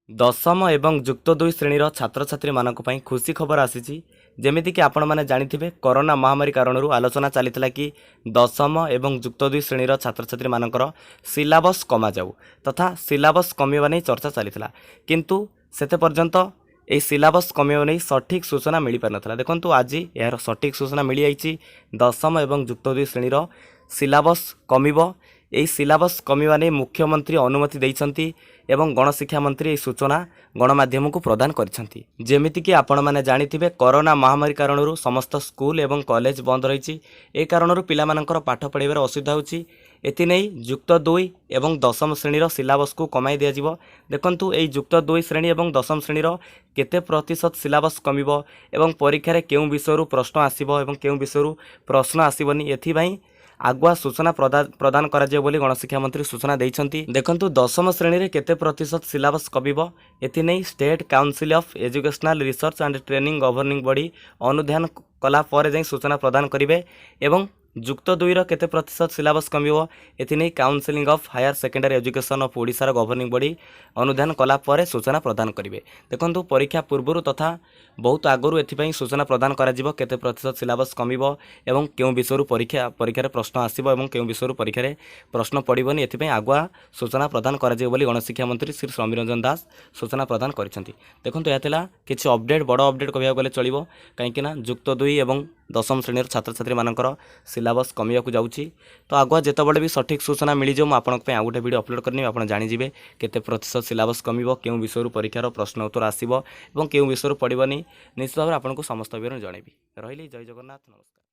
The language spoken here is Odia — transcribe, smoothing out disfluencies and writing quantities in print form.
ଦଶମ ଏବଂ ଯୁକ୍ତ ଦୁଇ ଶ୍ରେଣୀର ଛାତ୍ରଛାତ୍ରୀମାନଙ୍କ ପାଇଁ ଖୁସି ଖବର ଆସିଛି। ଯେମିତିକି ଆପଣମାନେ ଜାଣିଥିବେ, କରୋନା ମହାମାରୀ କାରଣରୁ ଆଲୋଚନା ଚାଲିଥିଲା କି ଦଶମ ଏବଂ ଯୁକ୍ତ ଦୁଇ ଶ୍ରେଣୀର ଛାତ୍ରଛାତ୍ରୀମାନଙ୍କର ସିଲାବସ୍ କମାଯାଉ ତଥା ସିଲାବସ୍ କମିବା ନେଇ ଚର୍ଚ୍ଚା ଚାଲିଥିଲା। କିନ୍ତୁ ସେତେ ପର୍ଯ୍ୟନ୍ତ ଏହି ସିଲାବସ୍ କମିବା ନେଇ ସଠିକ୍ ସୂଚନା ମିଳିପାରିନଥିଲା। ଦେଖନ୍ତୁ, ଆଜି ଏହାର ସଠିକ୍ ସୂଚନା ମିଳିଯାଇଛି। ଦଶମ ଏବଂ ଯୁକ୍ତ ଦୁଇ ଶ୍ରେଣୀର ସିଲାବସ୍ କମିବ। ଏହି ସିଲାବସ୍ କମିବା ନେଇ ମୁଖ୍ୟମନ୍ତ୍ରୀ ଅନୁମତି ଦେଇଛନ୍ତି ଏବଂ ଗଣଶିକ୍ଷା ମନ୍ତ୍ରୀ ଏହି ସୂଚନା ଗଣମାଧ୍ୟମକୁ ପ୍ରଦାନ କରିଛନ୍ତି। ଯେମିତିକି ଆପଣମାନେ ଜାଣିଥିବେ, କରୋନା ମହାମାରୀ କାରଣରୁ ସମସ୍ତ ସ୍କୁଲ ଏବଂ କଲେଜ ବନ୍ଦ ରହିଛି। ଏ କାରଣରୁ ପିଲାମାନଙ୍କର ପାଠ ପଢ଼ିବାରେ ଅସୁବିଧା ହେଉଛି। ଏଥିନେଇ ଯୁକ୍ତ ଦୁଇ ଏବଂ ଦଶମ ଶ୍ରେଣୀର ସିଲାବସ୍କୁ କମାଇ ଦିଆଯିବ। ଦେଖନ୍ତୁ, ଏହି ଯୁକ୍ତ ଦୁଇ ଶ୍ରେଣୀ ଏବଂ ଦଶମ ଶ୍ରେଣୀର କେତେ ପ୍ରତିଶତ ସିଲାବସ୍ କମିବ ଏବଂ ପରୀକ୍ଷାରେ କେଉଁ ବିଷୟରୁ ପ୍ରଶ୍ନ ଆସିବ ଏବଂ କେଉଁ ବିଷୟରୁ ପ୍ରଶ୍ନ ଆସିବନି, ଏଥିପାଇଁ ଆଗୁଆ ସୂଚନା ପ୍ରଦାନ କରାଯିବ ବୋଲି ଗଣଶିକ୍ଷା ମନ୍ତ୍ରୀ ସୂଚନା ଦେଇଛନ୍ତି। ଦେଖନ୍ତୁ, ଦଶମ ଶ୍ରେଣୀରେ କେତେ ପ୍ରତିଶତ ସିଲାବସ୍ କମିବ, ଏଥିନେଇ State Council of Educational Research and Training governing body ଅନୁଧ୍ୟାନ କଲା ପରେ ଯାଇ ସୂଚନା ପ୍ରଦାନ କରିବେ ଏବଂ ଯୁକ୍ତ ଦୁଇର କେତେ ପ୍ରତିଶତ ସିଲାବସ୍ କମିବ, ଏଥିନେଇ Council of Higher Secondary Education of ଓଡ଼ିଶାର ଗଭର୍ଣ୍ଣିଂ ବଡି ଅନୁଧ୍ୟାନ କଲା ପରେ ସୂଚନା ପ୍ରଦାନ କରିବେ। ଦେଖନ୍ତୁ, ପରୀକ୍ଷା ପୂର୍ବରୁ ତଥା ବହୁତ ଆଗରୁ ଏଥିପାଇଁ ସୂଚନା ପ୍ରଦାନ କରାଯିବ। କେତେ ପ୍ରତିଶତ ସିଲାବସ୍ କମିବ ଏବଂ କେଉଁ ବିଷୟରୁ ପରୀକ୍ଷାରେ ପ୍ରଶ୍ନ ଆସିବ ଏବଂ କେଉଁ ବିଷୟରୁ ପରୀକ୍ଷାରେ ପ୍ରଶ୍ନ ପଡ଼ିବନି, ଏଥିପାଇଁ ଆଗୁଆ ସୂଚନା ପ୍ରଦାନ କରାଯିବ ବୋଲି ଗଣଶିକ୍ଷା ମନ୍ତ୍ରୀ ଶ୍ରୀ ସମୀର ରଞ୍ଜନ ଦାଶ ସୂଚନା ପ୍ରଦାନ କରିଛନ୍ତି। ଦେଖନ୍ତୁ, ଏହା ଥିଲା କିଛି ଅପଡ଼େଟ୍, ବଡ଼ ଅପଡ଼େଟ୍ କହିବାକୁ ଗଲେ ଚଳିବ, କାହିଁକିନା ଯୁକ୍ତ ଦୁଇ ଏବଂ ଦଶମ ଶ୍ରେଣୀର ଛାତ୍ରଛାତ୍ରୀମାନଙ୍କର ସିଲାବସ୍ କମିବାକୁ ଯାଉଛି। ତ ଆଗୁଆ ଯେତେବେଳେ ବି ସଠିକ୍ ସୂଚନା ମିଳିଯିବ, ମୁଁ ଆପଣଙ୍କ ପାଇଁ ଆଉ ଗୋଟେ ଭିଡ଼ିଓ ଅପଲୋଡ଼ କରିନେବି। ଆପଣ ଜାଣିଯିବେ କେତେ ପ୍ରତିଶତ ସିଲାବସ୍ କମିବ, କେଉଁ ବିଷୟରୁ ପରୀକ୍ଷାର ପ୍ରଶ୍ନ ଉତ୍ତର ଆସିବ ଏବଂ କେଉଁ ବିଷୟରୁ ପଡ଼ିବନି। ନିଶ୍ଚିତ ଭାବରେ ଆପଣଙ୍କୁ ସମସ୍ତ ବିବରଣୀ ଜଣାଇବି। ରହିଲି, ଜୟ ଜଗନ୍ନାଥ, ନମସ୍କାର।